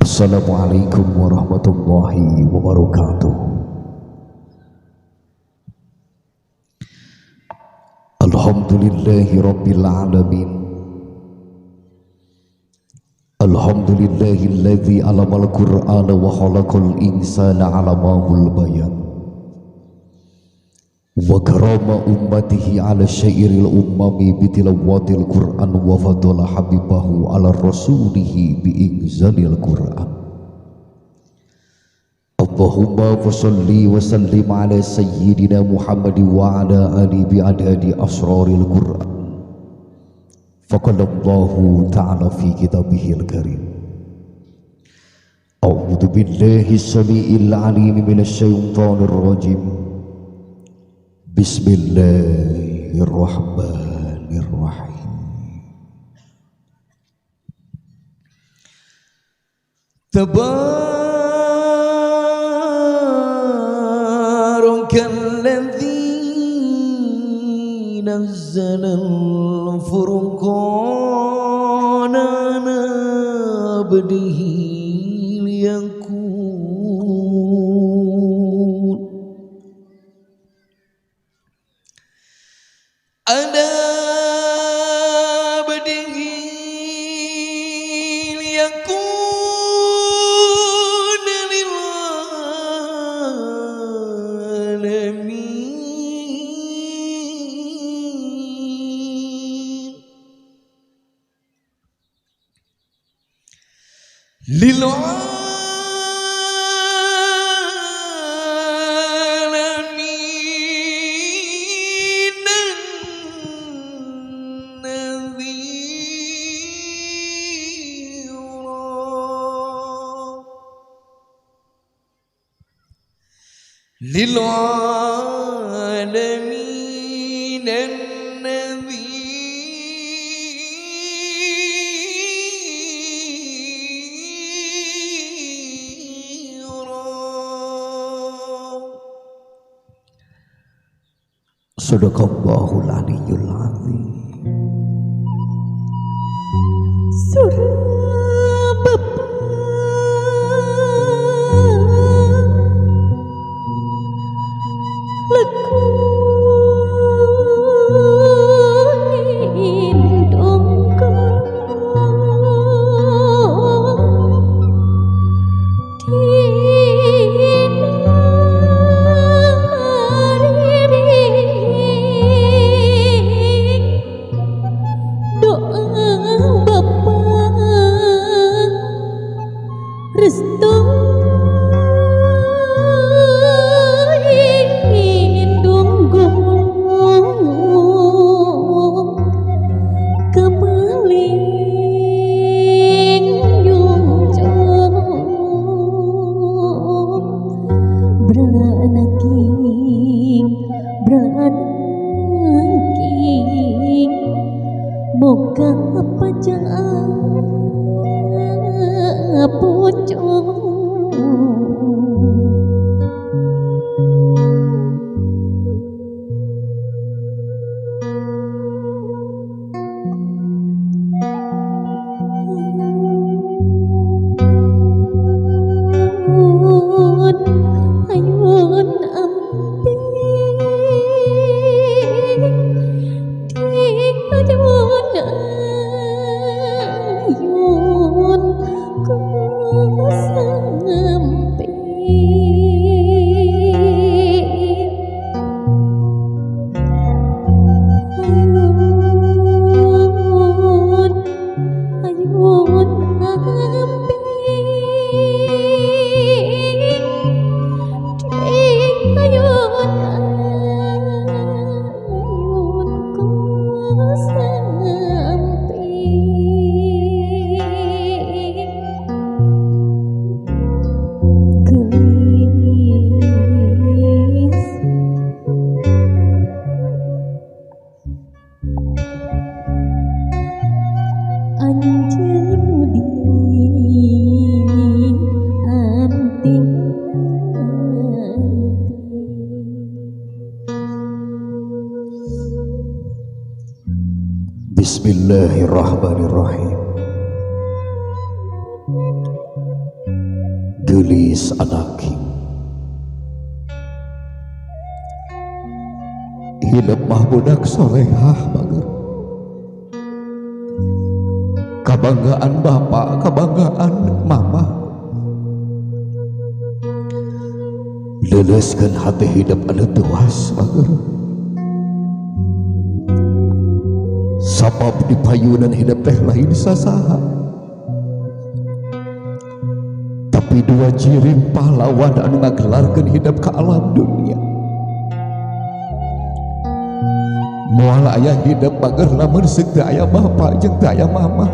Assalamualaikum warahmatullahi wabarakatuh. Alhamdulillahi rabbil alamin. Alhamdulillahilladzi 'allamal Qur'ana wa khalaqal insana 'allamahul bayan. Wa karama ummatihi 'ala syairil ummami bi tilawatil Qur'an wa fadala habibahu 'ala rasulihi bi inzalil Qur'an. Allahumma shalli wa sallim ala sayyidina Muhammad wa ala ali bi adadi asraril Qur'an. Faqala Allahu ta'ala fi kitabihil karim. A'udzu billahi as-sami'il 'alim minasy syaithanir rajim. Bismillahirrahmanirrahim. Tabarakalladzi nazzala al-furqana 'ala 'abdihi liyakun ala 'abdihi liyakuna lil alamin lil للعالمين النذير. Sadaqallahul aliyyul azim. Moga pajak pocong. Ayun amping ayun ku sampai ayun ayun amping ayun ayun ku sampai gelis anjeun di anting. Bismillahirrahmanirrahim. Geulis anak hidup mah budak solehah bager. Kabanggaan bapak, kabanggaan mama. Leuleuskeun hati hidup anu tuas bager. Sabab di payunan hidup teh lain sasaha, tapi dua jirim pahlawan anu ngagelarkeun hidup ka alam dunia. Moal aya hidup bager lamun seuk teu aya bapak jeung teu aya mama.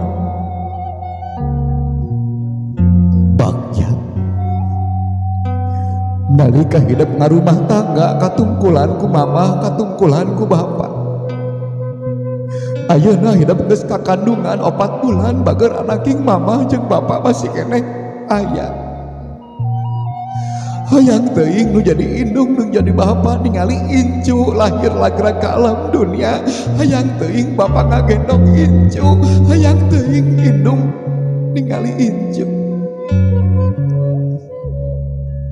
Bagja nalika hidup ngarumah tangga katungkulan ku mama, katungkulan ku bapak. Ayeuna hidup geus kakandungan 4 bulan bager anaking mama jeung bapak masih keneh aya. Hayang teuing nu jadi indung nu jadi bapak ningali incu lahir lagra ka alam dunia. Hayang teuing bapak ngagendong incu, hayang teuing indung ningali incu.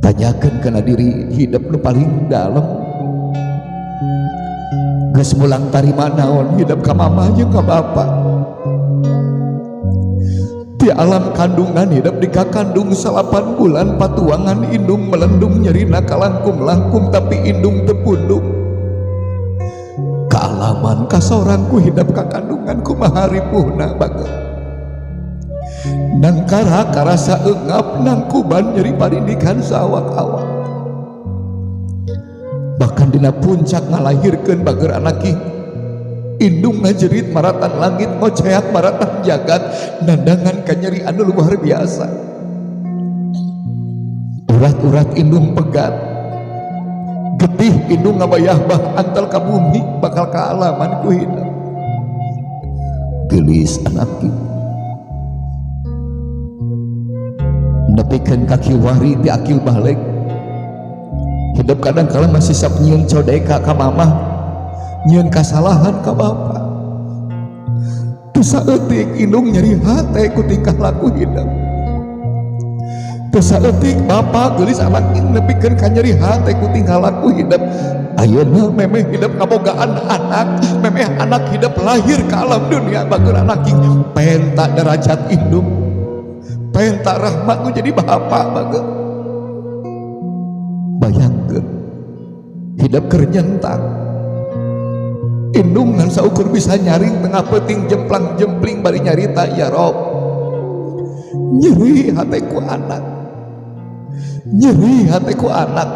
Tanyakeun kana diri hidup nu paling dalam. Geus mulang tarima naon hidup ka mama jeung ka bapak. Di alam kandungan hidup di kakandung 8 bulan patuangan indung melendung nyerina kalangkung-langkung tapi indung tepundung. Kaalaman kasorangku hidup kakandungan kumaha ripuhna bager. Nangkara karasa eungap nangkuban nyeri parindikan sawak-awak. Bahkan dina puncak ngalahirkeun bager anak indung ngajerit maratan langit ngoceak maratan jagat nandangan kanyeri anu luar biasa. Urat-urat indung pegat, getih indung ngabayah bah antal ka bumi bakal kaalaman ku hidup. Geulis anak nepikeun kaki wari ti akil balik. Hidup kadang kala masih sok nyieun codeka ka mamah, nyieun kasalahan ka bapak. Teu saeutik indung nyeri hate ku tingkah laku hidup. Teu saeutik bapak geulis anak nepikeun ka nyeri hate ku tingkah laku hidup. Ayeuna memeh hidup kabogaan anak, memeh anak hidup lahir ka alam dunia bager anak penta derajat indung, penta rahmat nu jadi bapak bager. Bayangkeun hidup keur nyentak indung ngan saukur bisa nyaring tengah peuting jemplang jempling bari nyarita ya Rob, nyeri hateku anak, nyeri hateku anak.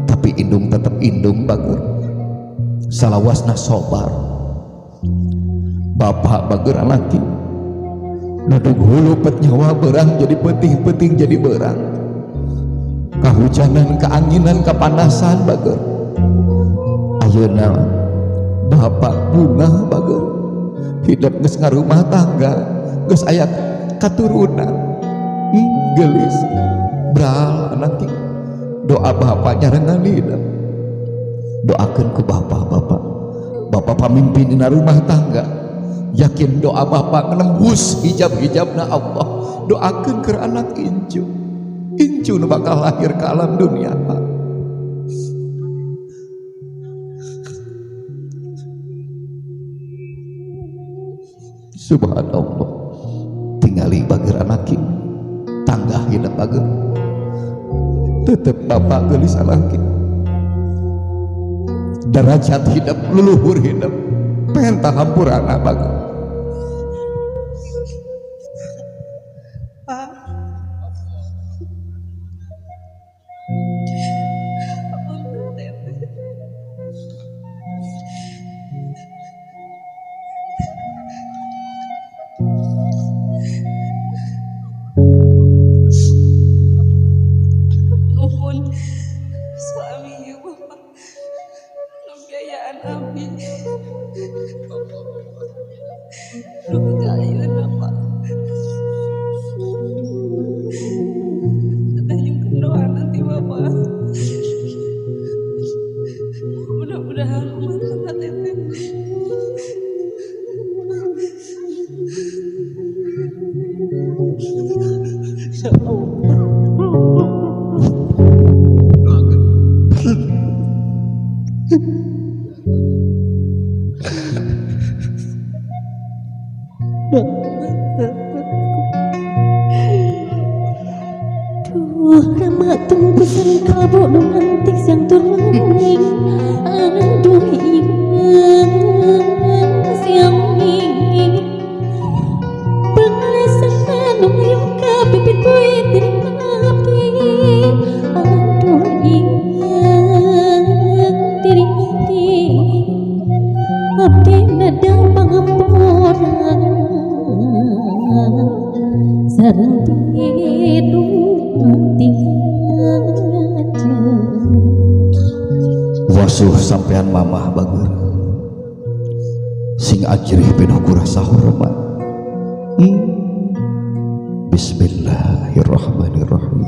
Tapi indung tetep indung bager, salawasna sobar. Bapak bager anak nudug hulu pet nyawa berang jadi peuting-peuting jadi berang, kahujanan keanginan kepanasan bager. Ayeuna bapak bunga bager, hidup geus ngarumah tangga geus aya katurunan. Geulis bral anak doa bapak nyarengan hidup. Doakeun ku bapak-bapak, bapak pamimpin dina rumah tangga, yakin doa bapak nembus hijab-hijabna Allah. Doakeun keur anak incu, incu nu bakal lahir ke alam dunia Pak. Subhanallah, tingali bager anak tanggah hidup bager, tetep bapak geulis anak derajat hidup leluhur hidup penta hampurana bager. Pak, nuhun suaminya bapak biayaan abdi duh ayeuna Pak teteh nyungkeun doa nanti bapak, mudah-mudahan rumah tangga teteh insyaallah. Duh rama tumpusan kalabu nu antik siang turun. Aduh ingat siang ini pengalasan nu ngayung ka pipit buit diri abdi. Aduh ingat diri abdi, abdi nada pangampura sareng pidung tinggal. Wasuh sampean mamah bager sing ajrih penuh ku rasa hormat. Bismillahirrahmanirrahim.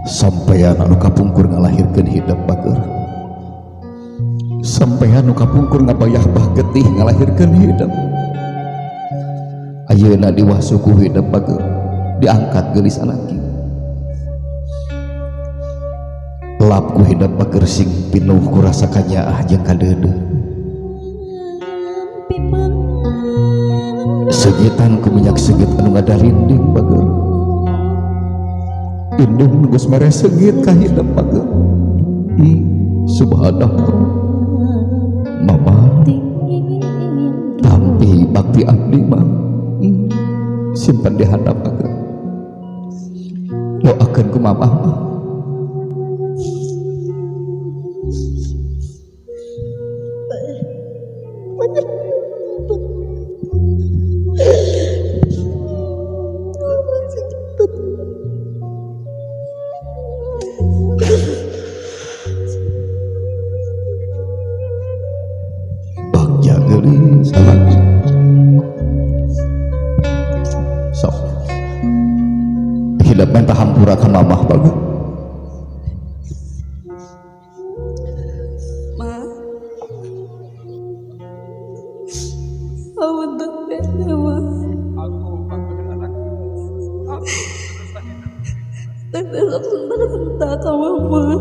Sampean anu kapungkur ngalahirkeun hidup bager, sampean anu kapungkur ngabayah bah getih ngalahirkeun hidup, ayeuna diwasuh ku hidup bager, diangkat geulis anaki lap ku hidup bager sing pinuh ku rasa kanyaah jeung kadeudeuh. Segitan ku minyak segit anu ngadalinding bager, indung geus mere segit ka hidup bager. Subhanallah mama tampi bakti abdi mah simpan di handap bager, doakeun ku mamah mah. Bagja geulis salaki sok hidup menta hampura ka mamah bagus. Ma, ampun teh ma. Teteh sok sentak-sentak ka mama.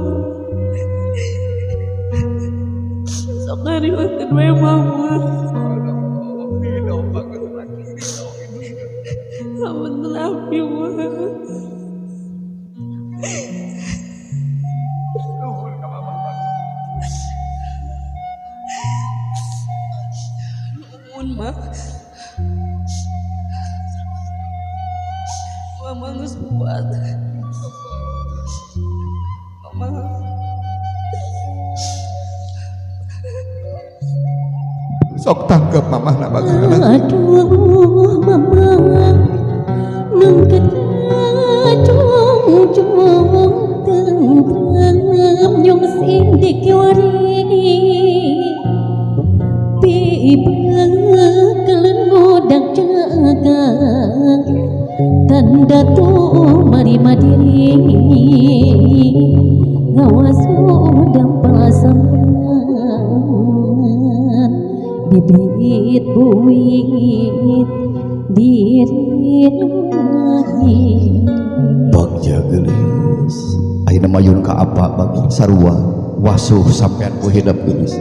Sok ngariweukeun we mama. Ampun abdi ma. Nuhun ma. Mama geus kuat. Mama. Sok tangkep mamah na bager. Aduh mama nangket cung-cung tentrem nyong sing dikiwari pibekelen ngodak jaga tanda tu mari madiri ngawasu dampal sampean bibit buit diri lagi. Bagja geulis ayeuna mayun ka apa bager sarua wasuh sampean ku hidup geulis.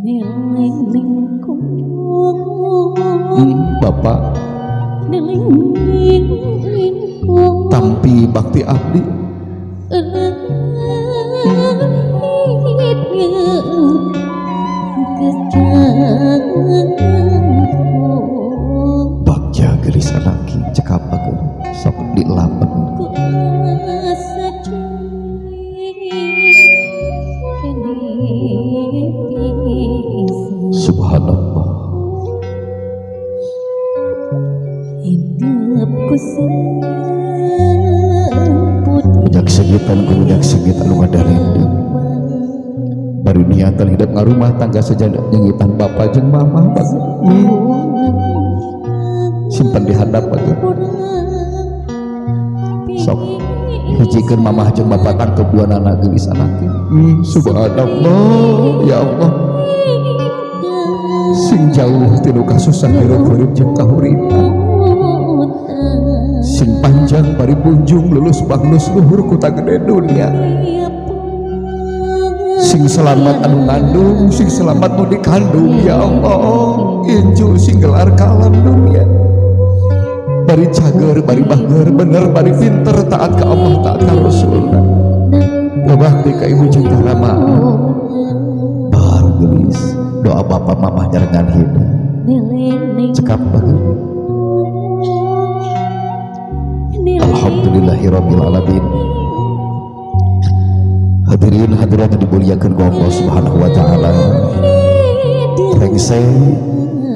Niling lingkung Bapak niling lingkung tampi bakti abdi Bagja geulis anaki cekap bager sok dilap bager. Subhanallah. Minyak segitan ku minyak segit anu ngadalindung baru niatan hidup ngarumah tangga sejadah nyengitan bapak jeung mama bager. Simpan di handap bager. Sok hijikeun mamah jeung bapak tangkep dua anak geulis anaki. Subhanallah ya Allah sing jauh tinu kasusah hirup hirup jeung kahuripan sing panjang bari bunjung lulus bahlus luhur kuta gede dunia. Sing selamat anu ngandung, sing selamat nu dikandung. Ya Allah, incu sing gelar ka alam dunia, bari cager, bari bager, bener, bari pinter, taat ke Allah, taat ka Rasul, ngabakti ka ibu jeung ka rama. Bar gelis doa bapak mamah nyarengan hina cekap banget. Alhamdulillahirabbil alamin. Hadirin hadirat yang dimuliakan ku Allah Subhanahu wa taala, rengse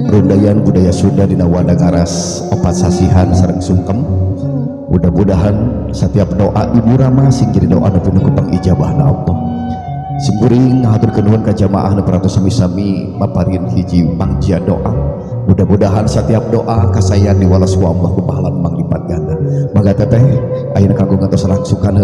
rundayan budaya Sunda dina Wanda Ngaras opat sasihan sareng sungkem. Mudah-mudahan setiap doa Ibu Rama sing jadi doa nu pinuh ku pangijabahna Allah. Simkuring ngahaturkeun nuhun ka jamaah nu parantos sami-sami maparin hiji pangjia doa. Mudah-mudahan setiap doa kasayan diwales ku Allah ku pahala manglipat ganda. Mangga, Teteh, ayeuna kanggo ngantos rangsukan.